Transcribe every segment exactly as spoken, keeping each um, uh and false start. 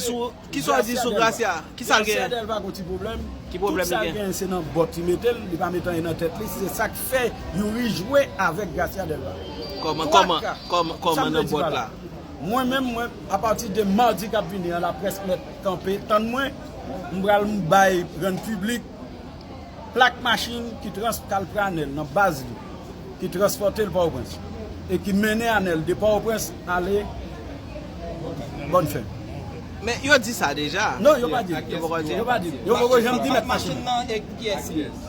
Sou, ki sa w di sou Gracia? Ki sa l genyen? Gracia Delva gon ti pwoblèm. Ki pwoblèm li genyen? Tout sa l genyen se nan bòt li mete l, li pa mete anyen nan tèt li. Se sa k fè Youri jwe avèk Gracia Delva. Kòman, kòman, kòman, kòman nan bòt la? Mwen menm, mwen, apati de madi k ap vini an, laprès mèt kanpe, tann mwen, m pral bay rann piblik plak machin ki trans-, k al pran Anèl nan baz li, ki transpòte l Pòtoprens, e ki mennen Anèl de Pòtoprens ale Bòn Fèm. Men yo di sa deja. Non, yo pa di l. Yo poko di l. Yo pa di l. Yo poko janm di mèt machin nan.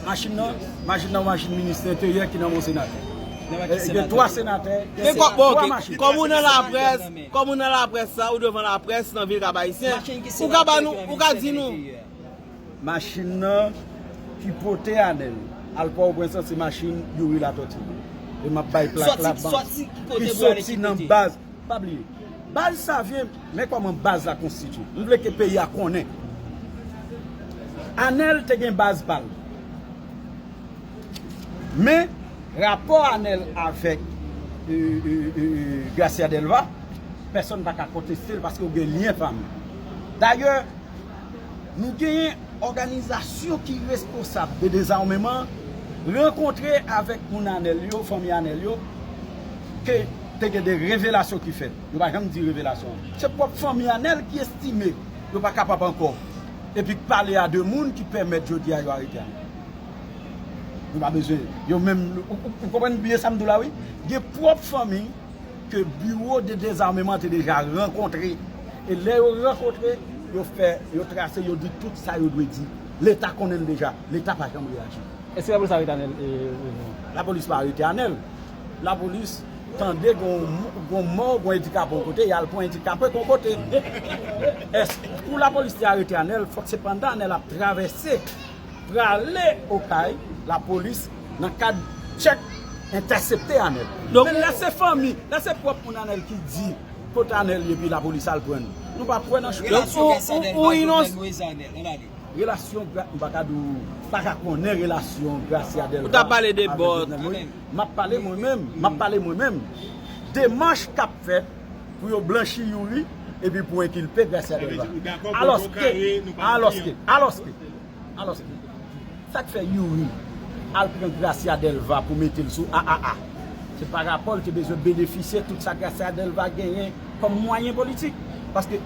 Machin nan, machin nan, machin minis enteryè ki nan men senatè. Gen twa senatè, gen twa machin. Kòm ou nan laprès, kòm ou nan laprès sa, ou devan laprès nan vil Kap Ayisyen, ou ka ba nou, ou ka di nou. Machin nan ki pote Anèl al Pòtoprens lan se machin Youri Latòti. E m ap bay plak la, ki soti nan baz. Pa bliye, baz Savyen, men kòman baz la konstitye. M vle ke peyi a konnen. Anèl te gen baz pa l. Men, rapò Anèl avèk, e, e, e, e, Gracia Delva, pèsonn pa ka konteste l paske yo gen lyen fanmi. Dayè, nou genyen òganizasyon ki responsab de dezawmeman rankontre avèk moun Anèl yo, fanmi Anèl yo, ke te gen de revelasyon ki fèt. Yo pa janm di revelasyon an. Se pwòp fanmi Anèl ki estime yo pa kapab ankò. Epi k pale a de moun ki pèmèt jodi a yo arete Anèl. Nou pa bezwen. Yo menm, ou, ou, ou konprann byen sa m di w la, wi? Gen pwòp fanmi ke biwo de dezameman te deja rankontre. E lè yo rankontre, yo fè, yo trase, yo di tout sa yo dwe di. Leta konnen l deja. Leta pa janm reyaji. Èske lapolis arete Anèl, e, Reverend? Lapolis pa arete Anèl. Lapolis tande gon, gon mò, gon andikape yon kote, y al pran andikape yon kote. Èske pou lapolis te arete Anèl, fòk se pandan Anèl ap travèse prale Okay, lapolis, nan kad tchèk, entèsepte Anèl. Donk, men lè se fanmi, lè se pwòp moun Anèl ki di kote Anèl ye, epi lapolis al pran l. Nou pa kwè nan chou. Donk, ou, ou, ou inons- Relasyon Gra-, m pa ka di w, pa ka konnen relasyon Gracia Delva. Ou ta pale de avèk bòt. Jovenel Moïse. M ap pale mwen menm, m ap pale mwen menm. Demach k ap fèt pou yo blanchi Youri, epi pou enkilpe Gracia Delva. Alòske, alòske, alòske, Alòske, sa k fè Youri al pran Gracia Delva pou mete l sou A A A? Se parapò l te bezwen benefisye tout sa Gracia Delva genyen kòm mwayen politik. Paske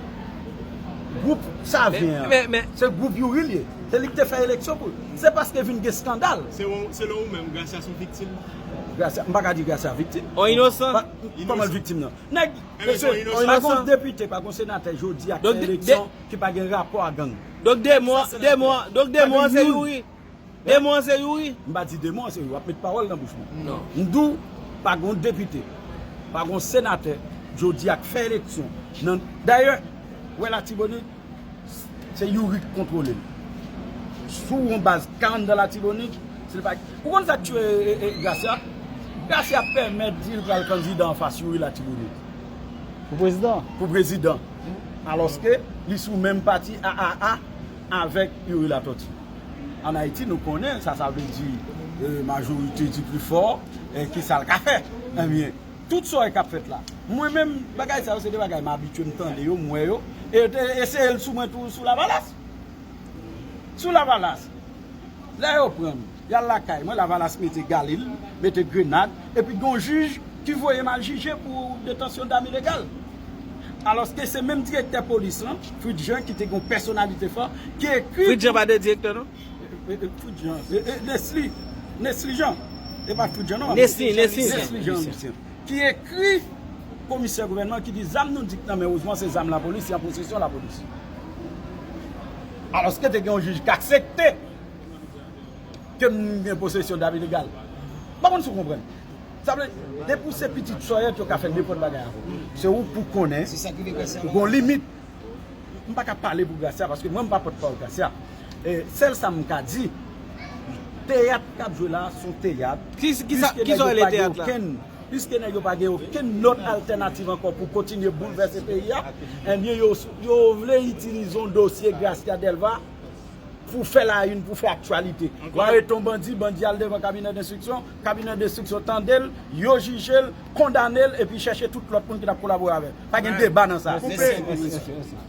gwoup Savyen an, se gwoup Youri l ye. Se li k te fè eleksyon pou l. Se paske vin gen eskandal. Se ou, selon ou menm, Gracia se yon viktim? Gracia, m pa ka di Gracia viktim. On inosan. Pa, kòman l viktim nan? Nèg, mesye, pa gon depite, pa gon senatè jodi a k fè eleksyon ki pa gen rapò a gang. Donk demon, demon, donk demon an se Youri. Demon an se Youri. M pa di demon an se Youri, w ap met pawòl nan bouch mwen. Non. M di w, pa gon depite, pa gon senatè jodi a k fè eleksyon. Nan, dayè, w wè Latibonit, se Youri k kontwole l. Si w yon baz ka anndan Latibonit, se l pa, ou konn sa k tiye, e, e, Gracia? Gracia pèmèt di l pral kandida anfas Youri Latibonit. Pou prezidan? Pou prezidan. Alòske li sou menm pati A A A avèk Youri Latòti. Ann Ayiti, nou konnen sa sa vle di, e, majorité du plus fort, e, ki sa l ka fè. Ebyen, tout sa k ap fèt la. Mwen menm, bagay sa yo, se de bagay m abitye, m tande yo, m wè yo. E yo te eseye l sou mwen tou, sou Lavalas. Sou Lavalas. Lè yo pran m, y al lakay mwen, Lavalas mete galil, mete grenad, epi gen yon jij ki voye m al jije pou detansyon dam ilegal. Alòske se menm direktè polis lan, Fritz Jean, ki te gen yon pèsonalite fò, ki ekri... Fritz Jean pa te direktè, non? E, e, Fritz Jean, e, e, Nesly, Nesly Jean. E pa Fritz Jean, non. Nesly, Nesly. Nesly Jean, Lucien. Ki ekri komisè gouvènman ki di zam nou di k nan men Rosemond se zam lapolis, se an posesyon lapolis. Alòske te gen yon jij k aksepte ke m gen posesyon dam ilegal. M pa konn si w konprann. Sa vle, depi w se pitit Sòyèt, yo ka fè nenpòt bagay avè w. Se ou pou konnen, ou gon limit. M pa ka pale pou Gracia, paske mwen m pa pòtpawòl Gracia. E, sèl sa m ka di, teyat k ap jwe la, se yon teyat. Ki, ki sa, ki sa w rele teyat la? Piske nèg yo pa gen okenn, piske nèg yo pa gen okenn lòt altènativ ankò pou kontinye boulvèse peyi a, ebyen, yo, yo vle itilize yon dosye Gracia Delva pou fè la une, pou fè aktyalite. Yo arete yon bandi, bandi al devan kabinè denstriksyon, kabinè denstriksyon tande l, yo jije l, kondane l, epi chèche tout lòt moun ki t ap kolabore avè l. Pa gen deba nan sa. Mèsi, mèsi, mèsi.